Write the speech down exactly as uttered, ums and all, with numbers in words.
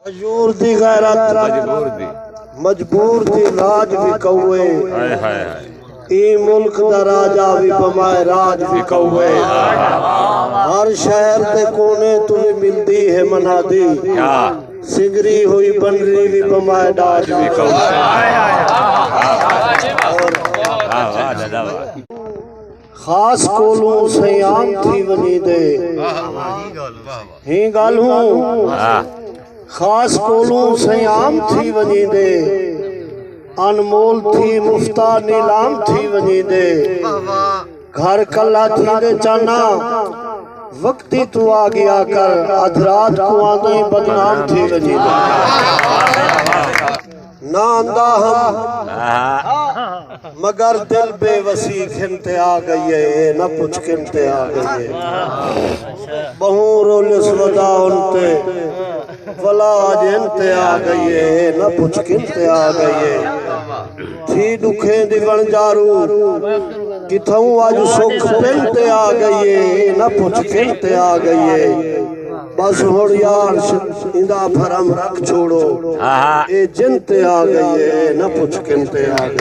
مجبور دی غیرت، مجبور دی۔ مجبور دی لاج وکاؤ اے۔ ہائے ہائے ہائے۔ ایں ملک دا راجا وی بھمائے راج وکاؤ اے۔ ہر شہر دے کونے توں وی ملدی ہے منادی۔ کیا؟ سنگری ہوئی بنری وی بھمائے ڈاج وکاؤ اے۔ واہ واہ دادا واہ۔ خاص کولوں سئیں عام تھی ونڄیندے۔ ہیں ڳالھوں خاص کولوں سئیں عام تھی ونڄیندے، انمول تھی مفتا نیلام تھی ونڄیندے۔ گھر کلھا تھیندے چاہنا وقتی توں آ ڳیا کر، ادھ رات کوں آندیں بدنام تھی ونڄیندے۔ نہ آندا ہم مگر دل بے وسی کھن تے آ ڳئی اے، اے نہ پچھ کن تے آ ڳئی اے۔ ٻہوں رولس ودا ان تے ولا اڄ ان تے آ ڳئی اے، اے نہ پچھ کن تے آ ڳئی اے۔ تھی ݙکھیں دی وݨجارو کتھوں اڄ سکھ پن تے آ ڳئی اے، اے نہ پچھ کن تے آ ڳئی اے۔ بس ہݨ یار ایندا بھرم رکھ چھوڑو، اے جن تے آ ڳئی اے، اے نہ پچھ کن تے آ ڳئی۔